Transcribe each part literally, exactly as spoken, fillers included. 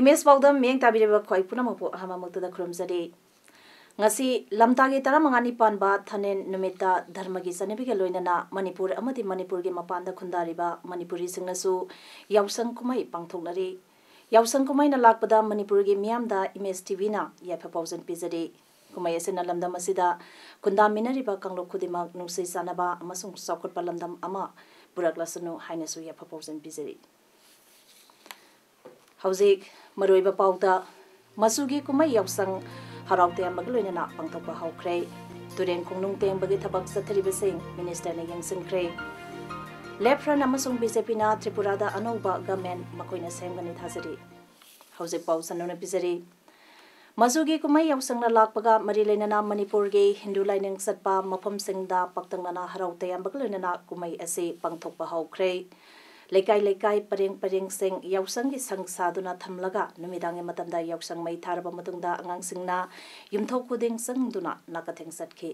Image ꯄꯥꯎꯗꯝ ꯃꯤꯠꯌꯦꯡ ꯇꯥꯕꯤꯔꯤꯕ ꯈ꯭ꯋꯥꯏ ꯄꯨꯝꯅꯃꯛꯄꯨ ꯑꯍꯥꯟꯕꯃꯛꯇꯗ ꯈꯨꯔꯨꯝꯖꯔꯤ꯫ ꯉꯁꯤ ꯂꯝꯇꯥꯒꯤ ꯇꯔꯥꯃꯉꯥꯅꯤ ꯄꯥꯟꯕ ꯊꯥꯅꯦꯟ ꯅꯨꯃꯤꯠꯇ ꯙꯔꯃꯒꯤ ꯆꯠꯅꯕꯤꯒ ꯂꯣꯏꯅꯅ ꯃꯅꯤꯄꯨꯔ ꯑꯃꯗꯤ ꯃꯅꯤꯄꯨꯔꯒꯤ ꯃꯄꯥꯟꯗ ꯈꯨꯟꯗꯥꯔꯤꯕ ꯃꯅꯤꯄꯨꯔꯤꯁꯤꯡꯅꯁꯨ ꯌꯥꯎꯁꯪ ꯀꯨꯝꯍꯩ ꯄꯥꯡꯊꯣꯛꯅꯔꯤ꯫ ꯌꯥꯎꯁꯪ ꯀꯨꯝꯍꯩꯅ ꯂꯥꯛꯄꯗ ꯃꯅꯤꯄꯨꯔꯒꯤ ꯃꯤꯌꯥꯝꯗ ꯏꯃꯦꯖ ꯇꯤꯚꯤꯅ ꯌꯥꯏꯐ ꯄꯥꯎꯖꯦꯜ ꯄꯤꯖꯔꯤ꯫ ꯀꯨꯝꯍꯩ ꯑꯁꯤꯅ ꯂꯝꯗꯝ ꯑꯁꯤꯗ ꯈꯨꯟꯗꯥꯃꯤꯟꯅꯔꯤꯕ ꯀꯥꯡꯂꯨꯞ ꯈꯨꯗꯤꯡꯃꯛ ꯅꯨꯡꯁꯤ ꯆꯥꯟꯅꯕ ꯑꯃꯁꯨꯡ ꯆꯥꯎꯈꯠꯄ ꯂꯝꯗꯝ ꯑꯃ ꯄꯨꯔꯛꯂꯁꯅꯨ ꯍꯥꯏꯅꯁꯨ ꯌꯥꯏꯐ ꯄꯥꯎꯖꯦꯜ ꯄꯤꯖꯔꯤ꯫ ꯍꯧꯖꯤꯛ ꯃꯔꯨꯑꯣꯏꯕ ꯄꯥꯎꯗ, ꯃꯆꯨꯒꯤ ꯀꯨꯝꯍꯩ ꯌꯥꯎꯁꯪ ꯍꯔꯥꯎ ꯇꯌꯥꯝꯕꯒ ꯂꯣꯏꯅꯅ ꯄꯥꯡꯊꯣꯛꯄ ꯍꯧꯈ꯭ꯔꯦ꯫ ꯇꯨꯔꯦꯟ ꯈꯣꯡꯅꯨꯡ ꯇꯦꯡꯕꯒꯤ ꯊꯕꯛ ꯆꯠꯊꯔꯤꯕꯁꯤꯡ ꯃꯤꯅꯤꯁꯇꯔꯅ ꯌꯦꯡꯁꯤꯟꯈ꯭ꯔꯦ꯫ ꯂꯦꯐ ꯐ꯭ꯔꯟꯠ ꯑꯃꯁꯨꯡ ꯕꯤ ꯖꯦ ꯄꯤꯅ ꯇ꯭ꯔꯤꯄꯨꯔꯥꯗ ꯑꯅꯧꯕ ꯒꯃꯦꯟ ꯃꯈꯣꯏꯅ ꯁꯦꯝꯒꯅꯤ ꯊꯥꯖꯔꯤ꯫ ꯍꯧꯖꯤꯛ ꯄꯥꯎ ꯁꯟꯗꯣꯛꯅ ꯄꯤꯖꯔꯤ꯫ ꯃꯆꯨꯒꯤ ꯀꯨꯝꯍꯩ ꯌꯥꯎꯁꯪꯅ ꯂꯥꯛꯄꯒ ꯃꯔꯤ ꯂꯩꯅꯅ ꯃꯅꯤꯄꯨꯔꯒꯤ ꯍꯤꯟꯗꯨ ꯂꯥꯏꯅꯤꯡ ꯆꯠꯄ ꯃꯐꯝꯁꯤꯡꯗ ꯄꯥꯛꯇꯛꯅꯅ ꯍꯔꯥꯎ ꯇꯌꯥꯝꯕꯒ ꯂꯣꯏꯅꯅ ꯀꯨꯝꯍꯩ ꯑꯁꯤ ꯄꯥꯡꯊꯣꯛꯄ ꯍꯧꯈ꯭ꯔꯦ꯫ ꯂꯩꯀꯥꯏ ꯂꯩꯀꯥꯏ, ꯄꯔꯦꯡ ꯄꯔꯦꯡꯁꯤꯡ ꯌꯥꯎꯁꯪꯒꯤ ꯁꯪ ꯁꯥꯗꯨꯅ ꯊꯝꯂꯒ ꯅꯨꯃꯤꯗꯥꯡꯒꯤ ꯃꯇꯝꯗ ꯌꯥꯎꯁꯪ ꯃꯩ ꯊꯥꯔꯕ ꯃꯇꯨꯡꯗ ꯑꯉꯥꯡꯁꯤꯡꯅ ꯌꯨꯝꯊꯣꯡ ꯈꯨꯗꯤꯡ ꯆꯪꯗꯨꯅ ꯅꯥꯀꯊꯦꯡ ꯆꯠꯈꯤ꯫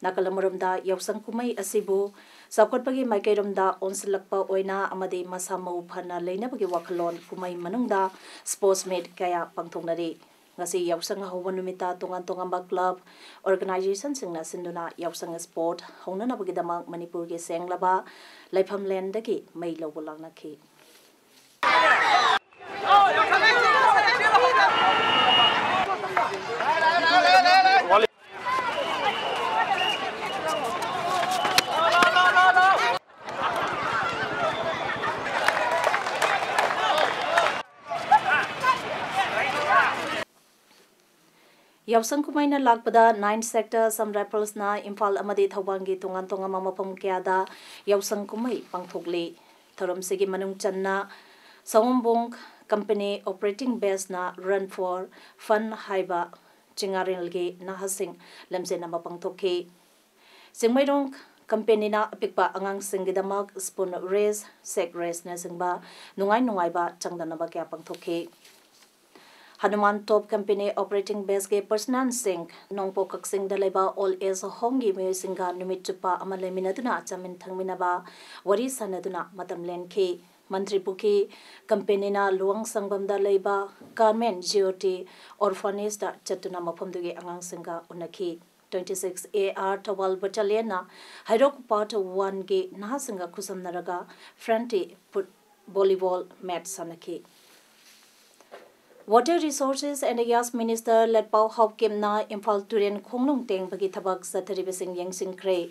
ꯅꯥꯀꯜ ꯑꯃꯔꯣꯝꯗ ꯌꯥꯎꯁꯪ ꯀꯨꯝꯍꯩ ꯑꯁꯤꯕꯨ ꯆꯥꯎꯈꯠꯄꯒꯤ ꯃꯥꯏꯀꯩꯔꯣꯝꯗ ꯑꯣꯟꯁꯤꯜꯂꯛꯄ ꯑꯣꯏꯅ ꯑꯃꯗꯤ ꯃꯁꯥ ꯃꯎ ꯐꯅ ꯂꯩꯅꯕꯒꯤ ꯋꯥꯈꯜꯂꯣꯟ ꯀꯨꯝꯍꯩ ꯃꯅꯨꯡꯗ sports meet ꯀꯌꯥ ꯄꯥꯡꯊꯣꯛꯅꯔꯤ꯫ ꯉꯁꯤ ꯌꯥꯎꯁꯪ ꯍꯧꯕ ꯅꯨꯃꯤꯠꯇ ꯇꯣꯉꯥꯟ ꯇꯣꯉꯥꯟꯕ club organizationꯁꯤꯡꯅ ꯁꯤꯟꯗꯨꯅ ꯌꯥꯎꯁꯪ sport ꯍꯧꯅꯅꯕꯒꯤꯗꯃꯛ ꯃꯅꯤꯄꯨꯔꯒꯤ ꯁꯦꯡꯂꯕ ꯂꯩꯐꯝꯂꯦꯟꯗꯒꯤ ꯃꯩ ꯂꯧꯕ ꯂꯥꯛꯅꯈꯤ꯫ ꯌꯥꯎꯁꯪ ꯀꯨꯝꯍꯩꯅ ꯂꯥꯛꯄꯗ Nine Sector Assam Riflesꯅ ꯏꯝꯐꯥꯜ ꯑꯃꯗꯤ ꯊꯧꯕꯥꯜꯒꯤ ꯇꯣꯉꯥꯟ ꯇꯣꯉꯥꯟꯕ ꯃꯐꯝ ꯀꯌꯥꯗ ꯌꯥꯎꯁꯪ ꯀꯨꯝꯍꯩ ꯄꯥꯡꯊꯣꯛꯂꯤ꯫ ꯊꯧꯔꯝꯁꯤꯒꯤ ꯃꯅꯨꯡ ꯆꯟꯅ ꯁꯑꯣꯝꯕꯨꯡ company operating baseꯅ Run for Fun ꯍꯥꯏꯕ ꯆꯤꯡꯉꯥꯔꯦꯜꯒꯤ ꯅꯍꯥꯁꯤꯡ ꯂꯝꯖꯦꯟ ꯑꯃ ꯄꯥꯡꯊꯣꯛꯈꯤ꯫ ꯆꯤꯡꯃꯩꯔꯣꯡ companyꯅ ꯑꯄꯤꯛꯄ ꯑꯉꯥꯡꯁꯤꯡꯒꯤꯗꯃꯛ spoon race, sack raceꯅꯆꯤꯡꯕ ꯅꯨꯡꯉꯥꯏ ꯅꯨꯡꯉꯥꯏꯕ ꯆꯥꯡꯗꯝꯅꯕ ꯀꯌꯥ ꯄꯥꯡꯊꯣꯛꯈꯤ꯫ ꯍꯅꯨꯃꯥꯟ Top company operating baseꯀꯤ personnelꯁꯤꯡ ꯅꯣꯡꯄꯣꯛ ꯀꯛꯆꯤꯡꯗ ꯂꯩꯕ old age homeꯒꯤ ꯃꯤꯑꯣꯏꯁꯤꯡꯒ ꯅꯨꯃꯤꯠ ꯆꯨꯞꯄ ꯑꯃ ꯂꯩꯃꯤꯟꯅꯗꯨꯅ ꯆꯥꯃꯤꯟ ꯊꯛꯃꯤꯟꯅꯕ, ꯋꯥꯔꯤ ꯁꯥꯟꯅꯗꯨꯅ ꯃꯇꯝ ꯂꯦꯟꯈꯤ꯫ ꯃꯟꯇ꯭ꯔꯤ ꯄꯨꯈ꯭ꯔꯤ companyꯅ ꯂꯨꯋꯥꯡ ꯁꯪꯕꯝꯗ ꯂꯩꯕ Carmen Jyoti Orphanageꯇ ꯆꯠꯇꯨꯅ ꯃꯐꯝꯗꯨꯒꯤ ꯑꯉꯥꯡꯁꯤꯡꯒ ꯎꯅꯈꯤ꯫ Twenty six A R Thoubal battalionꯅ Heirok Part Oneꯒꯤ ꯅꯍꯥꯁꯤꯡꯒ ꯈꯨꯠꯁꯝꯅꯔꯒ friendly foot volleyball match ꯁꯥꯟꯅꯈꯤ꯫ Water Resources and Gas Minister ꯂꯦꯠꯄꯥꯎ ꯍꯥꯎꯀꯤꯞꯅ Imphal ꯇꯨꯔꯦꯟ ꯈꯣꯡꯅꯨꯡ ꯇꯦꯡꯕꯒꯤ ꯊꯕꯛ ꯆꯠꯊꯔꯤꯕꯁꯤꯡ ꯌꯦꯡꯁꯤꯟꯈ꯭ꯔꯦ꯫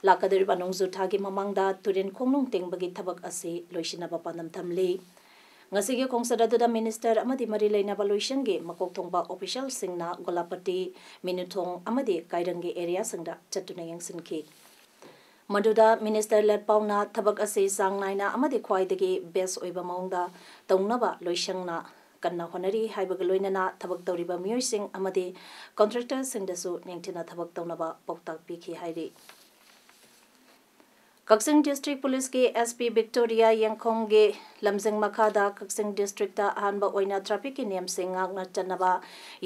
ꯂꯥꯛꯀꯗꯧꯔꯤꯕ ꯅꯣꯡꯖꯨ ꯊꯥꯒꯤ ꯃꯃꯥꯡꯗ ꯇꯨꯔꯦꯟ ꯈꯣꯡꯅꯨꯡ ꯇꯦꯡꯕꯒꯤ ꯊꯕꯛ ꯑꯁꯤ ꯂꯣꯏꯁꯤꯟꯅꯕ ꯄꯥꯟꯗꯝ ꯊꯝꯂꯤ꯫ ꯉꯁꯤꯒꯤ ꯈꯣꯡꯆꯠ ꯑꯗꯨꯗ minister ꯑꯃꯗꯤ ꯃꯔꯤ ꯂꯩꯅꯕ ꯂꯣꯏꯁꯪꯒꯤ ꯃꯀꯣꯛ ꯊꯣꯡꯕ officialꯁꯤꯡꯅ ꯒꯣꯂꯥꯄꯇꯤ, ꯃꯤꯅꯨꯊꯣꯡ ꯑꯃꯗꯤ ꯀꯥꯏꯔꯪꯒꯤ areaꯁꯤꯡꯗ ꯆꯠꯇꯨꯅ ꯌꯦꯡꯁꯤꯟꯈꯤ꯫ ꯃꯗꯨꯗ minister ꯂꯦꯠꯄꯥꯎꯅ ꯊꯕꯛ ꯑꯁꯤ ꯆꯥꯡ ꯅꯥꯏꯅ ꯑꯃꯗꯤ ꯈ꯭ꯋꯥꯏꯗꯒꯤ best ꯑꯣꯏꯕ ꯃꯑꯣꯡꯗ ꯇꯧꯅꯕ ꯂꯣꯏꯁꯪꯅ ꯀꯟꯅ ꯍꯣꯠꯅꯔꯤ ꯍꯥꯏꯕꯒ ꯂꯣꯏꯅꯅ ꯊꯕꯛ ꯇꯧꯔꯤꯕ ꯃꯤꯑꯣꯏꯁꯤꯡ ꯑꯃꯗꯤ contractorꯁꯤꯡꯗꯁꯨ ꯅꯤꯡꯊꯤꯅ ꯊꯕꯛ ꯇꯧꯅꯕ ꯄꯥꯎꯇꯥꯛ ꯄꯤꯈꯤ ꯍꯥꯏꯔꯤ꯫ ꯀꯛꯆꯤꯡ District Policeꯀꯤ S P Victoria ꯌꯦꯡꯈꯣꯝꯒꯤ ꯂꯝꯖꯤꯡ ꯃꯈꯥꯗ ꯀꯛꯆꯤꯡ Districtꯇ ꯑꯍꯥꯟꯕ ꯑꯣꯏꯅ trafficꯀꯤ ꯅꯤꯌꯝꯁꯤꯡ ꯉꯥꯛꯅ ꯆꯠꯅꯕ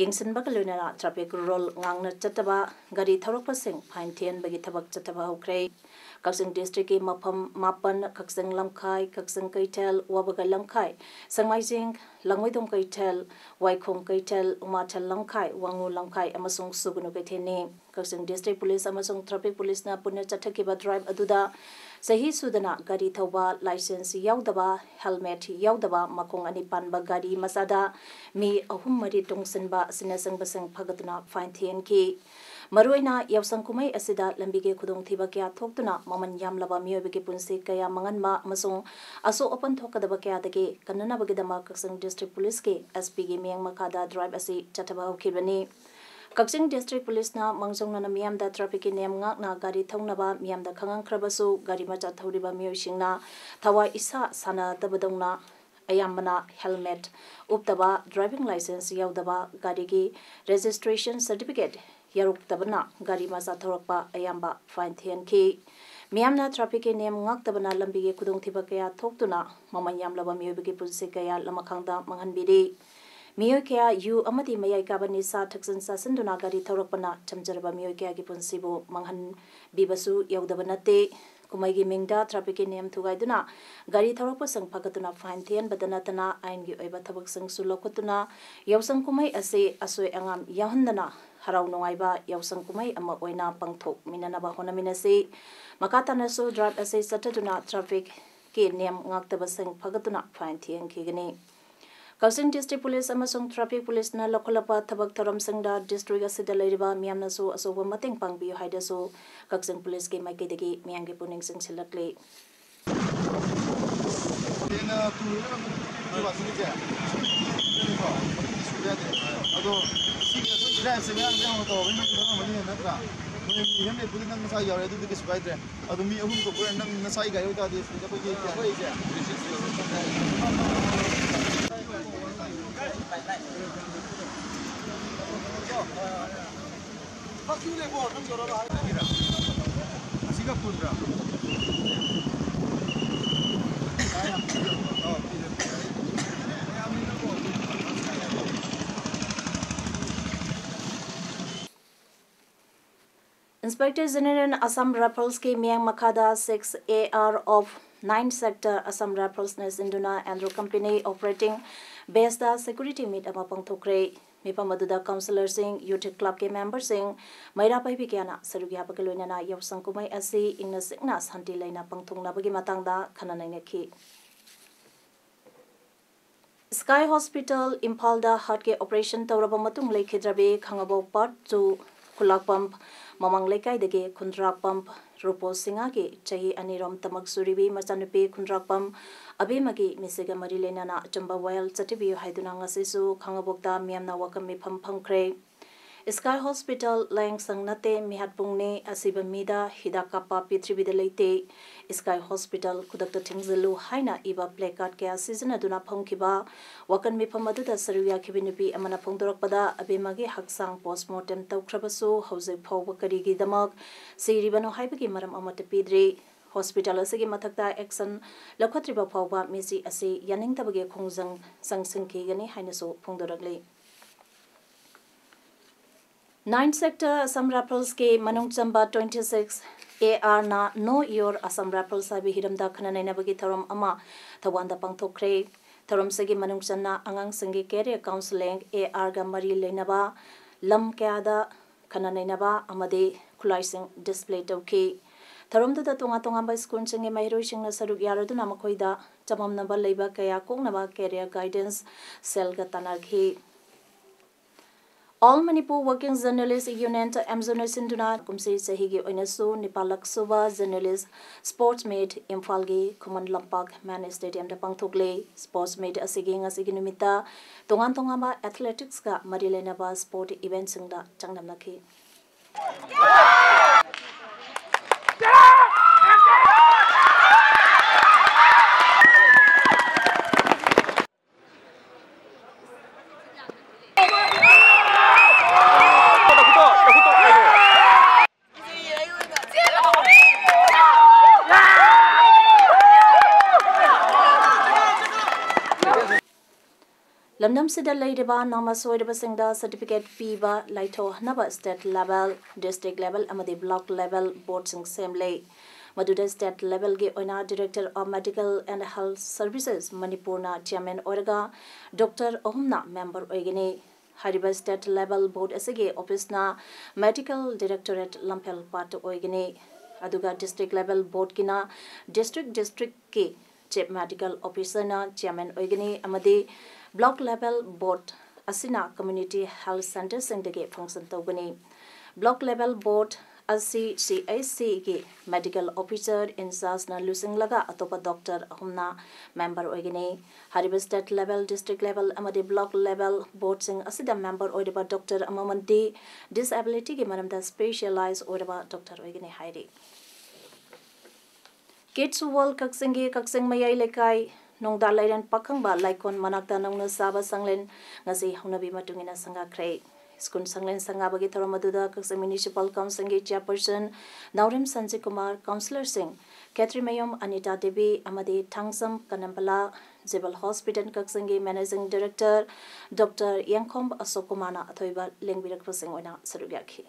ꯌꯦꯡꯁꯤꯟꯕꯒ ꯂꯣꯏꯅꯅ traffic rule ꯉꯥꯛꯅ ꯆꯠꯇꯕ ꯒꯥꯔꯤ ꯊꯧꯔꯛꯄꯁꯤꯡ fine ꯊꯤꯍꯟꯕꯒꯤ ꯊꯕꯛ ꯆꯠꯊꯕ ꯍꯧꯈ꯭ꯔꯦ꯫ ꯀꯛꯆꯤꯡ Districtꯀꯤ ꯃꯐꯝ ꯃꯥꯄꯟ, ꯀꯛꯆꯤꯡ ꯂꯝꯈꯥꯏ, ꯀꯛꯆꯤꯡ ꯀꯩꯊꯦꯜ, ꯋꯥꯕꯒꯥꯏ ꯂꯝꯈꯥꯏ, ꯁꯦꯛꯃꯥꯏꯖꯤꯡ, ꯂꯥꯡꯃꯩꯗꯣꯡ ꯀꯩꯊꯦꯜ, ꯋꯥꯏꯈꯣꯡ ꯀꯩꯊꯦꯜ, ꯎꯃꯥꯊꯦꯜ ꯂꯝꯈꯥꯏ, ꯋꯥꯉꯨ ꯂꯝꯈꯥꯏ ꯑꯃꯁꯨꯡ ꯁꯨꯒꯅꯨ ꯀꯩꯊꯦꯜꯅꯤ꯫ ꯀꯛꯆꯤꯡ District Police ꯑꯃꯁꯨꯡ Traffic Policeꯅ ꯄꯨꯟꯅ ꯆꯠꯊꯈꯤꯕ drive ꯑꯗꯨꯗ ꯆꯍꯤ ꯁꯨꯗꯅ ꯒꯥꯔꯤ ꯊꯧꯕ, licence ꯌꯥꯎꯗꯕ, helmet ꯌꯥꯎꯗꯕ, ꯃꯈꯣꯡ ꯑꯅꯤ ꯄꯥꯟꯕ ꯒꯥꯔꯤ ꯃꯆꯥꯗ ꯃꯤ ꯑꯍꯨꯝ ꯃꯔꯤ ꯇꯣꯡꯁꯤꯟꯕ ꯑꯁꯤꯅꯆꯤꯡꯕꯁꯤꯡ ꯐꯥꯒꯠꯇꯨꯅ fine ꯊꯤꯍꯟꯈꯤ꯫ ꯃꯔꯨꯑꯣꯏꯅ ꯌꯥꯎꯁꯪ ꯀꯨꯝꯍꯩ ꯑꯁꯤꯗ ꯂꯝꯕꯤꯒꯤ ꯈꯨꯗꯣꯡꯊꯤꯕ ꯀꯌꯥ ꯊꯣꯛꯇꯨꯅ ꯃꯃꯜ ꯌꯥꯝꯂꯕ ꯃꯤꯑꯣꯏꯕꯒꯤ ꯄꯨꯟꯁꯤ ꯀꯌꯥ ꯃꯥꯡꯍꯟꯕ ꯑꯃꯁꯨꯡ ꯑꯁꯣꯛ ꯑꯄꯟ ꯊꯣꯛꯀꯗꯕ ꯀꯌꯥꯗꯒꯤ ꯀꯟꯅꯅꯕꯒꯤꯗꯃꯛ ꯀꯛꯆꯤꯡ District Policeꯀꯤ S Pꯒꯤ ꯃꯤꯠꯌꯦꯡ ꯃꯈꯥꯗ drive ꯑꯁꯤ ꯆꯠꯊꯕ ꯍꯧꯈꯤꯕꯅꯤ꯫ ꯀꯛꯆꯤꯡ District Policeꯅ ꯃꯥꯡꯖꯧꯅꯅ ꯃꯤꯌꯥꯝꯗ trafficꯀꯤ ꯅꯤꯌꯝ ꯉꯥꯛꯅ ꯒꯥꯔꯤ ꯊꯧꯅꯕ ꯃꯤꯌꯥꯝꯗ ꯈꯪꯍꯟꯈ꯭ꯔꯕꯁꯨ, ꯒꯥꯔꯤ ꯃꯆꯥ ꯊꯧꯔꯤꯕ ꯃꯤꯑꯣꯏꯁꯤꯡꯅ ꯊꯋꯥꯏ ꯏꯁꯥ ꯁꯥꯟꯅꯗꯕꯗꯧꯅ ꯑꯌꯥꯝꯕꯅ helmet ꯎꯞꯇꯕ, driving licence ꯌꯥꯎꯗꯕ, ꯒꯥꯔꯤꯒꯤ registration certificate ꯌꯥꯎꯔꯛꯇꯕꯅ ꯒꯥꯔꯤ ꯃꯆꯥ ꯊꯧꯔꯛꯄ ꯑꯌꯥꯝꯕ fine ꯊꯤꯍꯟꯈꯤ꯫ ꯃꯤꯌꯥꯝꯅ trafficꯀꯤ ꯅꯤꯌꯝ ꯉꯥꯛꯇꯕꯅ ꯂꯝꯕꯤꯒꯤ ꯈꯨꯗꯣꯡꯊꯤꯕ ꯀꯌꯥ ꯊꯣꯛꯇꯨꯅ ꯃꯃꯜ ꯌꯥꯝꯂꯕ ꯃꯤꯑꯣꯏꯕꯒꯤ ꯄꯨꯟꯁꯤ ꯀꯌꯥ ꯂꯃꯈꯥꯡꯗ ꯃꯥꯡꯍꯟꯕꯤꯔꯤ꯫ ꯃꯤꯑꯣꯏ ꯀꯌꯥ ꯌꯨ ꯑꯃꯗꯤ ꯃꯌꯥꯏ ꯀꯥꯕ ꯅꯤꯁꯥ ꯊꯛꯆꯤꯟ ꯆꯥꯁꯤꯟꯗꯨꯅ ꯒꯥꯔꯤ ꯊꯧꯔꯛꯄꯅ ꯊꯝꯖꯔꯕ ꯃꯤꯑꯣꯏ ꯀꯌꯥꯒꯤ ꯄꯨꯟꯁꯤꯕꯨ ꯃꯥꯡꯍꯟꯕꯤꯕꯁꯨ ꯌꯥꯎꯗꯕ ꯅꯠꯇꯦ꯫ ꯀꯨꯝꯍꯩꯒꯤ ꯃꯤꯡꯗ trafficꯀꯤ ꯅꯤꯌꯝ ꯊꯨꯒꯥꯏꯗꯨꯅ ꯒꯥꯔꯤ ꯊꯧꯔꯛꯄꯁꯤꯡ ꯐꯥꯒꯠꯇꯨꯅ fine ꯊꯤꯍꯟꯕꯗ ꯅꯠꯇꯅ ꯑꯥꯏꯟꯒꯤ ꯑꯣꯏꯕ ꯊꯕꯛꯁꯤꯡꯁꯨ ꯂꯧꯈꯠꯇꯨꯅ ꯌꯥꯎꯁꯪ ꯀꯨꯝꯍꯩ ꯑꯁꯤ ꯑꯁꯣꯏ ꯑꯉꯥꯝ ꯌꯥꯎꯍꯟꯗꯅ ꯍꯔꯥꯎ ꯅꯨꯡꯉꯥꯏꯕ ꯌꯥꯎꯁꯪ ꯀꯨꯝꯍꯩ ꯑꯃ ꯑꯣꯏꯅ ꯄꯥꯡꯊꯣꯛꯃꯤꯟꯅꯅꯕ ꯍꯣꯠꯅꯃꯤꯟꯅꯁꯤ꯫ ꯃꯈꯥ ꯇꯥꯅꯁꯨ drive ꯑꯁꯤ ꯆꯠꯊꯗꯨꯅ trafficꯀꯤ ꯅꯤꯌꯝ ꯉꯥꯛꯇꯕꯁꯤꯡ ꯐꯥꯒꯠꯇꯨꯅ fine ꯊꯤꯍꯟꯈꯤꯒꯅꯤ꯫ ꯀꯛꯆꯤꯡ District Police ꯑꯃꯁꯨꯡ Traffic Policeꯅ ꯂꯧꯈꯠꯂꯛꯄ ꯊꯕꯛ ꯊꯧꯔꯝꯁꯤꯡꯗ district ꯑꯁꯤꯗ ꯂꯩꯔꯤꯕ ꯃꯤꯌꯥꯝꯅꯁꯨ ꯑꯆꯧꯕ ꯃꯇꯦꯡ ꯄꯥꯡꯕꯤꯌꯨ ꯍꯥꯏꯗꯨꯅꯁꯨ ꯀꯛꯆꯤꯡ Policeꯀꯤ ꯃꯥꯏꯀꯩꯗꯒꯤ ꯃꯤꯌꯥꯝꯒꯤ ꯄꯨꯛꯅꯤꯡ ꯆꯤꯡꯁꯤꯜꯂꯛꯂꯤ꯫ ꯑꯗꯣ ꯁꯤꯒꯤ ꯑꯩꯈꯣꯏ driveꯁꯦ ꯉꯔꯥꯡꯗꯩ ꯍꯧꯅ ꯇꯧꯔꯕꯅꯤꯅ ꯈꯪꯉꯝꯃꯅꯤ, ꯅꯠꯇ꯭ꯔꯥ? ꯅꯣꯏ helmetꯄꯨꯗꯤ ꯅꯪ ꯅꯁꯥ ꯌꯥꯎꯔꯦ, ꯑꯗꯨꯗꯤ ꯀꯩꯁꯨ ꯀꯥꯏꯗ꯭ꯔꯦ꯫ ꯑꯗꯣ ꯃꯤ ꯑꯍꯨꯝ ꯊꯣꯛꯄ ꯅꯪ ꯅꯁꯥꯒꯤ ꯒꯥꯔꯤ ꯑꯣꯏꯇꯥꯔꯗꯤ ꯁꯤꯗ ꯑꯩꯈꯣꯏꯒꯤ ꯑꯩꯈꯣꯏꯁꯦ꯫ ꯑꯁꯤꯒ ꯄꯨꯟꯕ꯭ꯔꯥ? Inspector General Assam Riflesꯀꯤ ꯃꯤꯠꯌꯦꯡ ꯃꯈꯥꯗ six A R of nine Sector Assam Riflesꯅ ꯁꯤꯟꯗꯨꯅ Andro Company operating baseꯇ security meet ꯑꯃ ꯄꯥꯡꯊꯣꯛꯈ꯭ꯔꯦ꯫ ꯃꯤꯐꯝ ꯑꯗꯨꯗ councillorꯁꯤꯡ, youth clubꯀꯤ memberꯁꯤꯡ, ꯃꯩꯔꯥ ꯄꯥꯏꯕꯤ ꯀꯌꯥꯅ ꯁꯔꯨꯛ ꯌꯥꯕꯒ ꯂꯣꯏꯅꯅ ꯌꯥꯎꯁꯪ ꯀꯨꯝꯍꯩ ꯑꯁꯤ ꯏꯪꯅ ꯆꯤꯛꯅ ꯁꯥꯟꯇꯤ ꯂꯩꯅ ꯄꯥꯡꯊꯣꯛꯅꯕꯒꯤ ꯃꯇꯥꯡꯗ ꯈꯟꯅ ꯅꯩꯅꯈꯤ꯫ Sky Hospital ꯏꯝꯐꯥꯜꯗ heartꯀꯤ operation ꯇꯧꯔꯕ ꯃꯇꯨꯡ ꯂꯩꯈꯤꯗ꯭ꯔꯕꯤ ꯈꯥꯉꯕꯣꯛ Part two ꯈꯨꯂꯥꯛꯄꯝ ꯃꯃꯥꯡ ꯂꯩꯀꯥꯏꯗꯒꯤ ꯈꯨꯟꯗ꯭ꯔꯥꯛꯄꯝ ꯔꯨꯄꯣ ꯁꯤꯡꯍꯒꯤ ꯆꯍꯤ ꯑꯅꯤꯔꯣꯝ ꯇꯃꯛ ꯁꯨꯔꯤꯕꯤ ꯃꯆꯥꯅꯨꯄꯤ ꯈꯨꯟꯗ꯭ꯔꯥꯛꯄꯝ ꯑꯕꯦꯝꯃꯒꯤ ꯃꯤꯁꯤꯒ ꯃꯔꯤ ꯂꯩꯅꯅ ꯑꯆꯨꯝꯕ ꯋꯥꯌꯦꯜ ꯆꯠꯊꯕꯤꯌꯨ ꯍꯥꯏꯗꯨꯅ ꯉꯁꯤꯁꯨ ꯈꯥꯉꯕꯣꯛꯇ ꯃꯤꯌꯥꯝꯅ ꯋꯥꯀꯠ ꯃꯤꯐꯝ ꯐꯝꯈ꯭ꯔꯦ꯫ Sky Hospital ꯂꯥꯌꯦꯡꯁꯪ ꯅꯠꯇꯦ, ꯃꯤꯍꯥꯠꯄꯨꯡꯅꯤ, ꯑꯁꯤꯕ ꯃꯤꯗ ꯍꯤꯗꯥꯛ ꯀꯥꯞꯄ ꯄꯤꯊ꯭ꯔꯤꯕꯤꯗ ꯂꯩꯇꯦ꯫ Sky Hospital ꯈꯨꯗꯛꯇ ꯊꯤꯡꯖꯤꯜꯂꯨ ꯍꯥꯏꯅ ꯏꯕ placard ꯀꯌꯥ ꯁꯤꯖꯤꯟꯅꯗꯨꯅ ꯐꯝꯈꯤꯕ ꯋꯥꯀꯠ ꯃꯤꯐꯝ ꯑꯗꯨꯗ ꯁꯔꯨꯛ ꯌꯥꯈꯤꯕ ꯅꯨꯄꯤ ꯑꯃꯅ ꯐꯣꯡꯗꯣꯔꯛꯄꯗ, ꯑꯕꯦꯝꯃꯒꯤ ꯍꯛꯆꯥꯡ postmortem ꯇꯧꯈ꯭ꯔꯕꯁꯨ ꯍꯧꯖꯤꯛ ꯐꯥꯎꯕ ꯀꯔꯤꯒꯤꯗꯃꯛ ꯁꯤꯔꯤꯕꯅꯣ ꯍꯥꯏꯕꯒꯤ ꯃꯔꯝ ꯑꯃꯠꯇ ꯄꯤꯗ꯭ꯔꯤ꯫ Hospital ꯑꯁꯤꯒꯤ ꯃꯊꯛꯇ action ꯂꯧꯈꯠꯇ꯭ꯔꯤꯕ ꯐꯥꯎꯕ ꯃꯤꯁꯤ ꯑꯁꯤ ꯌꯥꯅꯤꯡꯗꯕꯒꯤ ꯈꯣꯡꯖꯪ ꯆꯪꯁꯤꯟꯈꯤꯒꯅꯤ ꯍꯥꯏꯅꯁꯨ ꯐꯣꯡꯗꯣꯔꯛꯂꯤ꯫ Nine Sector Assam Riflesꯀꯤ ꯃꯅꯨꯡ ꯆꯟꯕ twenty six A Rꯅ Know Your Assam Rifles ꯍꯥꯏꯕ ꯍꯤꯔꯝꯗ ꯈꯟꯅ ꯅꯩꯅꯕꯒꯤ ꯊꯧꯔꯝ ꯑꯃ ꯊꯧꯕꯥꯜꯗ ꯄꯥꯡꯊꯣꯛꯈ꯭ꯔꯦ꯫ ꯊꯧꯔꯝꯁꯤꯒꯤ ꯃꯅꯨꯡ ꯆꯟꯅ ꯑꯉꯥꯡꯁꯤꯡꯒꯤ career counselling, A Rꯒ ꯃꯔꯤ ꯂꯩꯅꯕ ꯂꯝ ꯀꯌꯥꯗ ꯈꯟꯅ ꯅꯩꯅꯕ ꯑꯃꯗꯤ ꯈꯨꯠꯂꯥꯏꯁꯤꯡ display ꯇꯧꯈꯤ꯫ ꯊꯧꯔꯝꯗꯨꯗ ꯇꯣꯉꯥꯟ ꯇꯣꯉꯥꯟꯕ schoolꯁꯤꯡꯒꯤ ꯃꯍꯩꯔꯣꯏꯁꯤꯡꯅ ꯁꯔꯨꯛ ꯌꯥꯔꯗꯨꯅ ꯃꯈꯣꯏꯗ ꯆꯃꯝꯅꯕ ꯂꯩꯕ ꯀꯌꯥ ꯀꯣꯛꯅꯕ career guidance cellꯒ ꯇꯥꯟꯅꯈꯤ꯫ All Manipur Working Journalist Union, AMJUꯅ ꯁꯤꯟꯗꯨꯅ ꯀꯨꯝꯁꯤ ꯆꯍꯤꯒꯤ ꯑꯣꯏꯅꯁꯨ ꯅꯤꯄꯥꯜꯂꯛ ꯁꯨꯕ Journalist Sports Meet ꯏꯝꯐꯥꯜꯒꯤ ꯈꯨꯃꯟ ꯂꯝꯄꯥꯛ ꯃꯦꯟ stadiumꯗ ꯄꯥꯡꯊꯣꯛꯂꯦ꯫ Sports Meet ꯑꯁꯤꯒꯤ ꯉꯁꯤꯒꯤ ꯅꯨꯃꯤꯠꯇ ꯇꯣꯉꯥꯟ ꯇꯣꯉꯥꯟꯕ athleticsꯀ ꯃꯔꯤ ꯂꯩꯅꯕ sport eventꯁꯤꯡꯗ ꯆꯥꯡꯗꯝꯅꯈꯤ꯫ ꯂꯝꯗꯝꯁꯤꯗ ꯂꯩꯔꯤꯕ ꯅꯃꯥ ꯁꯣꯏꯔꯕꯁꯤꯡꯗ certificate ꯄꯤꯕ ꯂꯥꯏꯊꯣꯛꯍꯟꯅꯕ state level, district level ꯑꯃꯗꯤ block level boardꯁꯤꯡ ꯁꯦꯝꯂꯦ꯫ ꯃꯗꯨꯗ state levelꯒꯤ ꯑꯣꯏꯅ Director of Medical and Health Services ꯃꯅꯤꯄꯨꯔꯅ chairman ꯑꯣꯏꯔꯒ doctor ꯑꯍꯨꯝꯅ member ꯑꯣꯏꯒꯅꯤ꯫ ꯍꯥꯏꯔꯤꯕ state level board ꯑꯁꯤꯒꯤ officeꯅ Medical Directorate ꯂꯝꯐꯦꯜ ꯄꯥꯠꯇ ꯑꯣꯏꯒꯅꯤ꯫ ꯑꯗꯨꯒ district level boardꯀꯤꯅ district districtꯀꯤ Chief Medical Officerꯅ chairman ꯑꯣꯏꯒꯅꯤ ꯑꯃꯗꯤ block level board ꯑꯁꯤꯅ community health centreꯁꯤꯡꯗꯒꯤ function ꯇꯧꯒꯅꯤ꯫ Block level board ꯑꯁꯤ CHCꯒꯤ medical officer in-chargeꯅ ꯂꯨꯆꯤꯡꯂꯒ ꯑꯇꯣꯞꯄ doctor ꯑꯍꯨꯝꯅ member ꯑꯣꯏꯒꯅꯤ꯫ ꯍꯥꯏꯔꯤꯕ state level, district level ꯑꯃꯗꯤ block level boardꯁꯤꯡ ꯑꯁꯤꯗ member ꯑꯣꯏꯔꯤꯕ doctor ꯑꯃꯃꯝꯗꯤ disabilityꯒꯤ ꯃꯔꯝꯗ specialize ꯑꯣꯏꯔꯕ doctor ꯑꯣꯏꯒꯅꯤ ꯍꯥꯏꯔꯤ꯫ Kids World ꯀꯛꯆꯤꯡꯒꯤ ꯀꯛꯆꯤꯡ ꯃꯌꯥꯏ ꯂꯩꯀꯥꯏ ꯅꯣꯡꯗꯥ ꯂꯩꯔꯦꯟ ꯄꯥꯈꯪꯕ ꯂꯥꯏꯀꯣꯟ ꯃꯅꯥꯛꯇ ꯅꯧꯅ ꯁꯥꯕ ꯁꯪꯂꯦꯟ ꯉꯁꯤ ꯍꯧꯅꯕꯤ ꯃꯇꯨꯡ ꯏꯟꯅ ꯁꯪꯒꯥꯈ꯭ꯔꯦ꯫ ꯁ꯭ꯀꯨꯜ ꯁꯪꯂꯦꯟ ꯁꯪꯒꯥꯕꯒꯤ ꯊꯧꯔꯝ ꯑꯗꯨꯗ ꯀꯛꯆꯤꯡ Municipal Councilꯒꯤ chairperson ꯅꯥꯎꯔꯦꯝ ꯁꯟꯖꯤꯠ ꯀꯨꯃꯥꯔ, councillorꯁꯤꯡ ꯈꯦꯇ꯭ꯔꯤꯃꯌꯨꯝ ꯑꯅꯤꯇꯥ ꯗꯦꯕꯤ ꯑꯃꯗꯤ ꯊꯥꯡꯖꯝ ꯀꯅꯝꯕꯂꯥ, Civil Hospital ꯀꯛꯆꯤꯡꯒꯤ managing director doctor ꯌꯦꯡꯈꯣꯝ ꯑꯁꯣꯛ ꯀꯨꯃꯥꯔꯅ ꯑꯊꯣꯏꯕ ꯂꯦꯡꯕꯤꯔꯛꯄꯁꯤꯡ ꯑꯣꯏꯅ ꯁꯔꯨꯛ ꯌꯥꯈꯤ꯫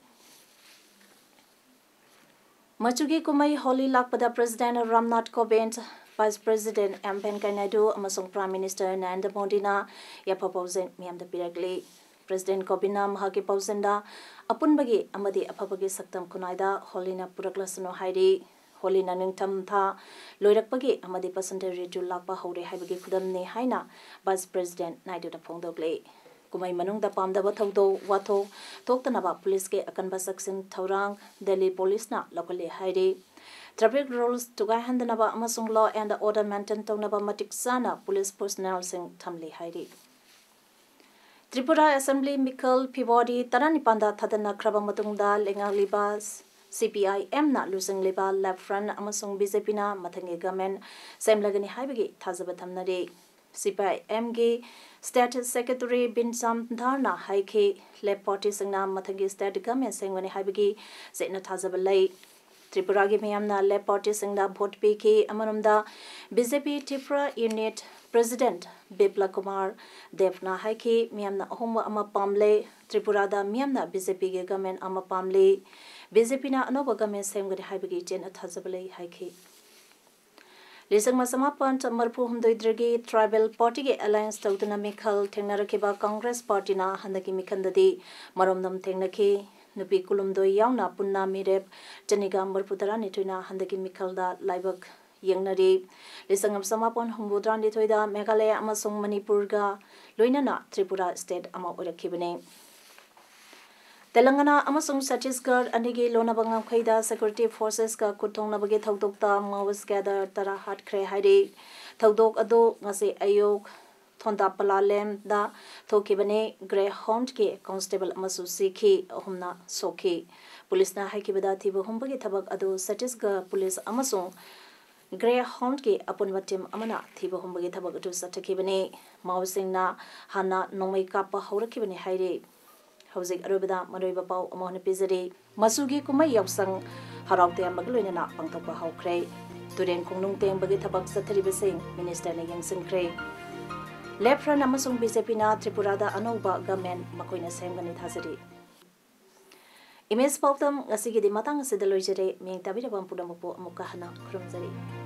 ꯃꯆꯨꯒꯤ ꯀꯨꯝꯍꯩ ꯍꯣꯂꯤ ꯂꯥꯛꯄꯗ President Ramnath ꯀꯣꯕꯤꯟꯗ, Vice President M ꯚꯦꯡꯀꯩꯌꯥ Naidu ꯑꯃꯁꯨꯡ Prime Minister ꯅꯔꯦꯟꯗ꯭ꯔ ꯃꯣꯗꯤꯅ ꯌꯥꯏꯐ ꯄꯥꯎꯖꯦꯜ ꯃꯤꯌꯥꯝꯗ ꯄꯤꯔꯛꯂꯤ꯫ President ꯀꯣꯕꯤꯟꯗꯅ ꯃꯍꯥꯛꯀꯤ ꯄꯥꯎꯖꯦꯜꯗ ꯑꯄꯨꯟꯕꯒꯤ ꯑꯃꯗꯤ ꯑꯐꯕꯒꯤ ꯁꯛꯇꯝ ꯈꯨꯟꯅꯥꯏꯗ ꯍꯣꯂꯤꯅ ꯄꯨꯔꯛꯂꯁꯅꯨ ꯍꯥꯏꯔꯤ꯫ ꯍꯣꯂꯤꯅ ꯅꯤꯡꯊꯝ ꯊꯥ ꯂꯣꯏꯔꯛꯄꯒꯤ ꯑꯃꯗꯤ ꯕꯁꯟꯇ ꯔꯤꯇꯨ ꯂꯥꯛꯄ ꯍꯧꯔꯦ ꯍꯥꯏꯕꯒꯤ ꯈꯨꯗꯝꯅꯤ ꯍꯥꯏꯅ Vice President ꯅꯥꯏꯗꯨꯅ ꯐꯣꯡꯗꯣꯛꯂꯤ꯫ ꯀꯨꯝꯍꯩ ꯃꯅꯨꯡꯗ ꯄꯥꯝꯗꯕ ꯊꯧꯗꯣꯛ ꯋꯥꯊꯣꯛ ꯊꯣꯛꯇꯅꯕ ꯄꯨꯂꯤꯁꯀꯤ ꯑꯀꯟꯕ ꯆꯦꯛꯁꯤꯟ ꯊꯧꯔꯥꯡ ꯗꯦꯜꯂꯤ ꯄꯨꯂꯤꯁꯅ ꯂꯧꯈꯠꯂꯦ ꯍꯥꯏꯔꯤ꯫ Traffic rules ꯊꯨꯒꯥꯏꯍꯟꯗꯅꯕ ꯑꯃꯁꯨꯡ law and order maintain ꯇꯧꯅꯕ ꯃꯇꯤꯛ ꯆꯥꯅ ꯄꯨꯂꯤꯁ personnelꯁꯤꯡ ꯊꯝꯂꯤ ꯍꯥꯏꯔꯤ꯫ ꯇ꯭ꯔꯤꯄꯨꯔꯥ Assembly ꯃꯤꯈꯜ February ꯇꯔꯥꯅꯤꯄꯥꯟꯗ ꯊꯥꯗꯅꯈ꯭ꯔꯕ ꯃꯇꯨꯡꯗ ꯂꯩꯉꯥꯛꯂꯤꯕ CPIMꯅ ꯂꯨꯆꯤꯡꯂꯤꯕ Left Front ꯑꯃꯁꯨꯡ BJPꯅ ꯃꯊꯪꯒꯤ government ꯁꯦꯝꯂꯒꯅꯤ ꯍꯥꯏꯕꯒꯤ ꯊꯥꯖꯕ ꯊꯝꯅꯔꯤ꯫ CPIMꯒꯤ State Secretary ꯕꯤꯟꯁꯥꯝ ꯙꯥꯔꯅ ꯍꯥꯏꯈꯤ, Left Partyꯁꯤꯡꯅ ꯃꯊꯪꯒꯤ state government ꯁꯦꯝꯒꯅꯤ ꯍꯥꯏꯕꯒꯤ ꯆꯦꯠꯅ ꯊꯥꯖꯕ ꯂꯩ꯫ ꯇ꯭ꯔꯤꯄꯨꯔꯥꯒꯤ ꯃꯤꯌꯥꯝꯅ Left Partyꯁꯤꯡꯗ vote ꯄꯤꯈꯤ꯫ ꯑꯃꯔꯣꯝꯗ BJP Tripura Unit President ꯕꯤꯄ꯭ꯂꯕ Kumar ꯗꯦꯕꯅ ꯍꯥꯏꯈꯤ, ꯃꯤꯌꯥꯝꯅ ꯑꯍꯣꯡꯕ ꯑꯃ ꯄꯥꯝꯂꯦ꯫ ꯇ꯭ꯔꯤꯄꯨꯔꯥꯗ ꯃꯤꯌꯥꯝꯅ ꯕꯤ ꯖꯦ ꯄꯤꯒꯤ ꯒꯃꯦꯟ ꯑꯃ ꯄꯥꯝꯂꯤ꯫ ꯕꯤ ꯖꯦ ꯄꯤꯅ ꯑꯅꯧꯕ ꯒꯃꯦꯟ ꯁꯦꯝꯒꯅꯤ ꯍꯥꯏꯕꯒꯤ ꯏꯆꯦꯟꯅ ꯊꯥꯖꯕ ꯂꯩ ꯍꯥꯏꯈꯤ꯫ ꯂꯤꯁꯤꯡ ꯑꯃ ꯆꯃꯥꯄꯟ ꯃꯔꯤꯐꯨ ꯍꯨꯝꯗꯣꯏꯗꯒꯤ ꯇ꯭ꯔꯥꯏꯕꯦꯜ ꯄꯥꯔꯇꯤꯒꯤ ꯑꯦꯂꯥꯏꯟꯁ ꯇꯧꯗꯨꯅ ꯃꯤꯈꯜ ꯊꯦꯡꯅꯔꯛꯈꯤꯕ ꯀꯪꯒ꯭ꯔꯦꯁ ꯄꯥꯔꯇꯤꯅ ꯍꯟꯗꯛꯀꯤ ꯃꯤꯈꯜꯗꯗꯤ ꯃꯔꯣꯝꯗꯣꯝ ꯊꯦꯡꯅꯈꯤ꯫ ꯅꯨꯄꯤ ꯀꯨꯟꯍꯨꯝꯗꯣꯏ ꯌꯥꯎꯅ ꯄꯨꯟꯅ ꯃꯤꯔꯦꯞ ꯆꯅꯤꯒ ꯃꯔꯤꯐꯨ ꯇꯔꯥꯅꯤꯊꯣꯏꯅ ꯍꯟꯗꯛꯀꯤ ꯃꯤꯈꯜꯗ ꯂꯥꯏꯕꯛ ꯌꯦꯡꯅꯔꯤ꯫ ꯂꯤꯁꯤꯡ ꯑꯃ ꯆꯃꯥꯄꯟ ꯍꯨꯝꯐꯨ ꯇꯔꯥꯅꯤꯊꯣꯏꯗ ꯃꯦꯘꯥꯂꯌꯥ ꯑꯃꯁꯨꯡ ꯃꯅꯤꯄꯨꯔꯒ ꯂꯣꯏꯅꯅ ꯇ꯭ꯔꯤꯄꯨꯔꯥ ꯁ꯭ꯇꯦꯠ ꯑꯃ ꯑꯣꯏꯔꯛꯈꯤꯕꯅꯤ꯫ ꯇꯦꯂꯪꯒꯅꯥ ꯑꯃꯁꯨꯡ ꯆꯇꯤꯁꯒꯔ ꯑꯅꯤꯒꯤ ꯂꯣꯟꯅꯕ ꯉꯝꯈꯩꯗ ꯁꯦꯀ꯭ꯌꯨꯔꯤꯇꯤ ꯐꯣꯔꯁꯦꯁꯀ ꯈꯨꯠ ꯊꯣꯡꯅꯕꯒꯤ ꯊꯧꯗꯣꯛꯇ ꯃꯥꯑꯣꯏꯁ ꯀꯦꯗꯔ ꯇꯔꯥ ꯍꯥꯠꯈ꯭ꯔꯦ ꯍꯥꯏꯔꯤ꯫ ꯊꯧꯗꯣꯛ ꯑꯗꯨ ꯉꯁꯤ ꯑꯌꯨꯛ ꯊꯣꯟꯗꯥꯄꯂꯥꯂꯦꯝꯗ ꯊꯣꯛꯈꯤꯕꯅꯤ꯫ ꯒ꯭ꯔꯦ ꯍꯥꯎꯟꯒꯤ ꯀꯣꯟꯁꯇꯦꯕꯜ ꯑꯃꯁꯨ ꯁꯤꯈꯤ, ꯑꯍꯨꯝꯅ ꯁꯣꯛꯈꯤ꯫ ꯄꯨꯂꯤꯁꯅ ꯍꯥꯏꯈꯤꯕꯗ ꯊꯤꯕ ꯍꯨꯝꯕꯒꯤ ꯊꯕꯛ ꯑꯗꯨ ꯆꯇꯤꯁꯒꯔ ꯄꯨꯂꯤꯁ ꯑꯃꯁꯨꯡ ꯒ꯭ꯔꯦ ꯍꯥꯎꯟꯒꯤ ꯑꯄꯨꯟꯕ ꯇꯤꯝ ꯑꯃꯅ ꯊꯤꯕ ꯍꯨꯝꯕꯒꯤ ꯊꯕꯛ ꯑꯗꯨ ꯆꯠꯊꯈꯤꯕꯅꯤ꯫ ꯃꯥꯑꯣꯁꯤꯡꯅ ꯍꯥꯟꯅ ꯅꯣꯡꯃꯩ ꯀꯥꯞꯄ ꯍꯧꯔꯛꯈꯤꯕꯅꯤ ꯍꯥꯏꯔꯤ꯫ ꯍꯧꯖꯤꯛ ꯑꯔꯣꯏꯕꯗ ꯃꯔꯨꯑꯣꯏꯕ ꯄꯥꯎ ꯑꯃ ꯑꯣꯏꯅ ꯄꯤꯖꯔꯤ꯫ ꯃꯆꯨꯒꯤ ꯀꯨꯝꯍꯩ ꯌꯥꯎꯁꯪ ꯍꯔꯥꯎ ꯇꯌꯥꯝꯕꯒ ꯂꯣꯏꯅꯅ ꯄꯥꯡꯊꯣꯛꯄ ꯍꯧꯈ꯭ꯔꯦ꯫ ꯇꯨꯔꯦꯟ ꯈꯣꯡꯅꯨꯡ ꯇꯦꯡꯕꯒꯤ ꯊꯕꯛ ꯆꯠꯊꯔꯤꯕꯁꯤꯡ ꯃꯤꯅꯤꯁꯇꯔꯅ ꯌꯦꯡꯁꯤꯟꯈ꯭ꯔꯦ꯫ ꯂꯦꯐ ꯐ꯭ꯔꯟꯠ ꯑꯃꯁꯨꯡ ꯕꯤ ꯖꯦ ꯄꯤꯅ ꯇ꯭ꯔꯤꯄꯨꯔꯥꯗ ꯑꯅꯧꯕ ꯒꯃꯦꯟ ꯃꯈꯣꯏꯅ ꯁꯦꯝꯒꯅꯤ ꯊꯥꯖꯔꯤ꯫ ꯏꯃꯦꯖ ꯄꯥꯎꯗꯝ ꯉꯁꯤꯒꯤꯗꯤ ꯃꯇꯥꯡ ꯑꯁꯤꯗ ꯂꯣꯏꯖꯔꯦ꯫ ꯃꯤꯌꯦꯡ ꯇꯥꯕꯤꯔꯕ ꯄꯨꯝꯅꯃꯛꯄꯨ ꯑꯃꯨꯛꯀ ꯍꯟꯅ ꯈꯨꯔꯨꯝꯖꯔꯤ꯫